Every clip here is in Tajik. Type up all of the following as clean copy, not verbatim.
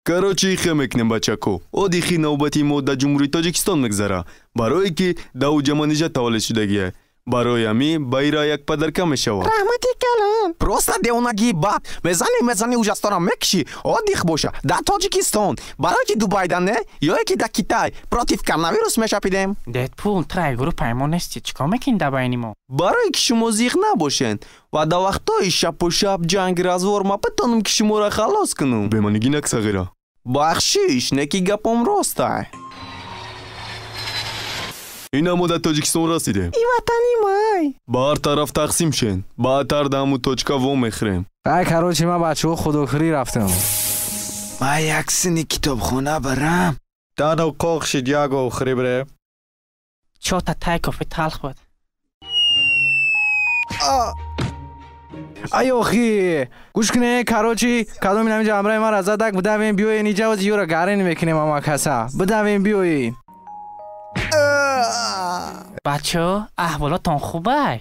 Короче, ихе мекунем, бачако. Одихи навбати мо дар Ҷумҳурии Тоҷикистон мегзара. Барое ки дар Манижа таваллуд шудагия. Барои ҳамин ба ира як падарка мешавад. Раҳмати калон. Просто девонагии бад. Мезани, мезани, ужастора мекишӣ. Одих боша дар Тоҷикистон. Барои ки Дубайда не, ё ки дар Китай против коронавирус мешапидем. Дедпул, ту ай группаи мо нести, чӣ кор мекунӣ дар байни мо? Барое ки шумо зиқ набошед ва дар вақтҳои шапу шап, ҷанг, развор ма битонам ки шуморо халос кунам. Беманигӣ нак, сағира. Бахшиш, не ки гапом ростай. Ина мо дар Тоҷикистон расидем. И ватани май. Ба ҳар тараф тақсим шен. Баъдтар дар ҳамун точка во мехӯрем. Ай, короче, ман бачаҳо худохӯрӣ рафтам. Ман як сини китобхона барам. Дану қоқ шид, як охирӣ бре. Чота тай кофе талх буд. Ай, охи, гӯш кунед, короче, кадоми намиҷа ҳамраи мара задак, бидавем, биёен иҷа, ози ёра гарен мекунем ама каса. Бидавем, биёен. Бачаҳо, аҳволотон хубай?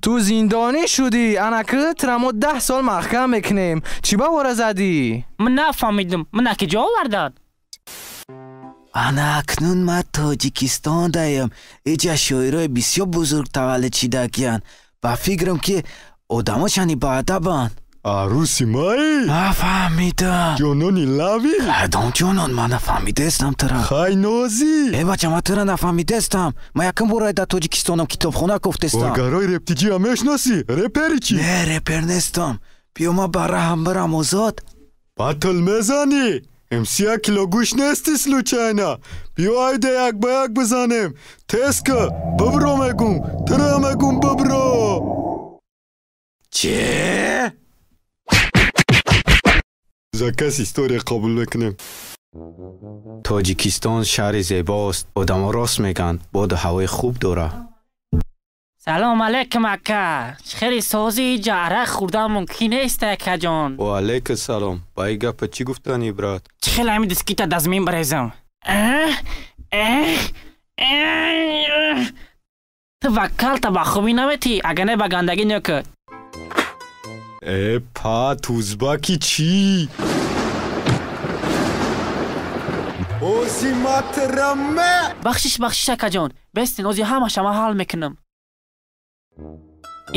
Ту зиндонӣ шудӣ, анаки тура мо 10 сол маҳкам мекунем. Чӣ ба вора задӣ? Ман нафаҳмидам, мана ки ҷо овардад? Ана акнун ман Тоҷикистон даям. Иҷа шоирои бисёр бузург таваллуд шидагиянд. Ба фикрам, ки одамошани баадабанд. Арӯси май? Нафаҳмидам. Ҷонони лави? Кадом ҷонон? Ман нафаҳмидаестам тура. Хай нозӣ. Э, бача, ман тура нафаҳмидаестам. Ман якум бора дар Тоҷикистонам, китобхона кофтестам. Коргарои рептиҷиа мешиносӣ? Репери чӣ? Не, репер нестам. Биё, ман ба раҳам бирам озод. Батл мезанӣ? МС як кило гӯш нести случайно? Биё, айда як ба як бизанем. Теска, бибро мегум, тура мегум, бибро. Че? Заказ история қабул мекунем. Тоҷикистон шаҳри зебост. Одамо рост мегӯянд, боду ҳавои хуб дорад. Салом алейкум, ака. Хеле сози иҷа арақ хӯрдан мумкин нест, акаҷон. Ва алейкум салом. Ба ин гапа чӣ гуфтанӣ, брат? Чӣ хеле ҳамин дискита дазмин барезам? Ту вакалта ба хубӣ наметӣ, агар не ба гандагӣ нёкӯ. Э, пат, узбаки чӣ? Озиматраме! Бахшиш, бахшиш, акаҷон. Бестин, ози ҳамаша ман ҳал мекунам.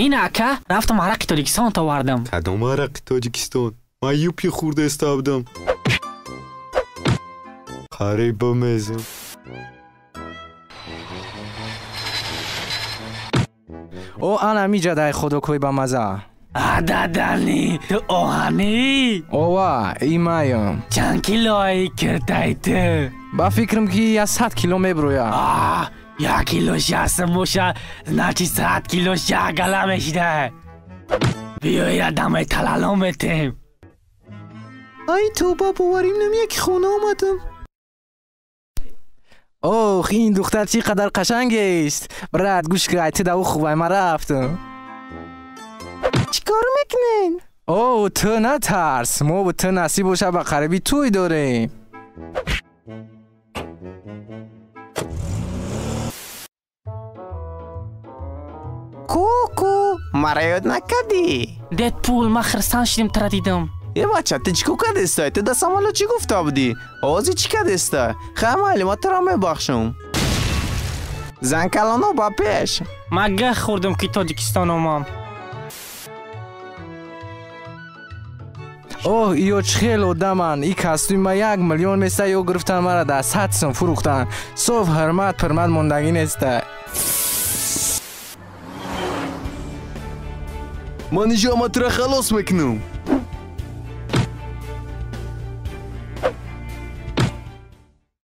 Ин, ака, рафтам арақи Тоҷикистон овардам. Кадом арақи Тоҷикистон? Ман юпи хӯрдаиста будам. Қариб бимезам. О, ана миҷа дай худокӯи ба маза. Ададани, ту оҳанӣ? Ова, имаям. Чанд килои киртай ту? Ба фикрам, ки я 100 кило меброя. Як кило шастм боша, значит 100 кило шагала мешида. Биё, ира дамаи талалон метем. Ай тоба, боварим намеяд, ки хона омадам. Ох, ин духтар чӣ қадар қашангест. Брат, гӯш кай, ту да ӯ хубай, ман рафтам. Чӣ кор мекунен? О, ту натарс, мо бо ту насиб боша ба қариби тӯй дорем. Ку-ку, мара ёд накардӣ? Дедпул, ман хирсан шидим тура дидам. Э, бача, ту чӣ кор кардестай? Ту дар самолёт чӣ гуфта будӣ? Ҳозир чӣ кардестай? Хай, майли, ман туро мебахшам. Занкалоно ба пеш. Ман гаҳ хӯрдам, ки Тоҷикистон омам. Оҳ, иё чӣ хел одаманд. И кастуми ма 1 миллион места, ё гирифтан мара дар 100 сум фурӯхтанд. Соф ҳурмат пурмат мондагӣ неста. Ман иҷо тура халос мекунам.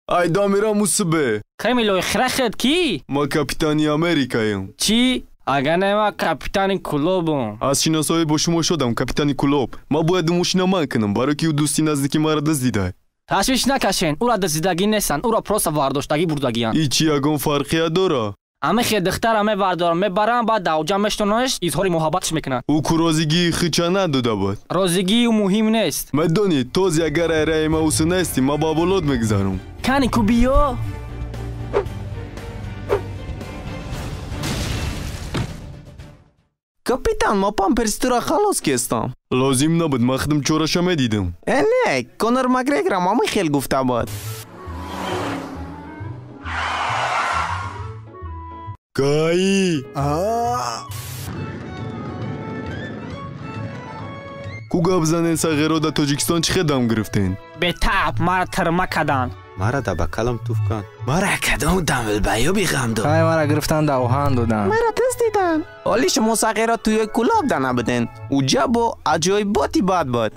Айда мерам усбе. Кремилои хирахет кӣ? Ма капитани Америкаем. Чӣ? Агар не, ман капитани Кулобам. Аз шиносоӣ бо шумо шодам, капитани Кулоб. Ман бояд мошина ман кунам, барое ки ӯ дӯсти наздики маро дуздида. Ташвиш накашен, ӯра дуздидагӣ нестанд, ӯро просто вардоштагӣ бурдагиянд. И чӣ ягон фарқият дора? Ҳамихе духтара мевардорам, мебарам, баъд давҷа мештонаш, изҳори муҳаббатш мекунад. Ӯ ку розигии хича надода буд. Розигии ӯ муҳим нест. Медонӣ, този агар айраи ма усу нестӣ, ма ба болот мегзарам. Кани ку биё. Капитан, ма памперси тура халос кестам. Лозим набуд, ман худам чораша медидам. Э не, Конор Макгрегорам ҳамин хел гуфта буд. Гаи! Ку гап занен сағиро дар Тоҷикистон чӣ хел дам гирифтен? Бетаб, мара тирма кадан. Мара да ба калам туф кан. Мара кадом дамилбаёби ғам дод. Ай мара гирифтан да оҳан додан. Мара тез дидан. Оли шумо сағиро туёи Кӯлоб да набуден. Уҷа бо аҷоиботи бад буд.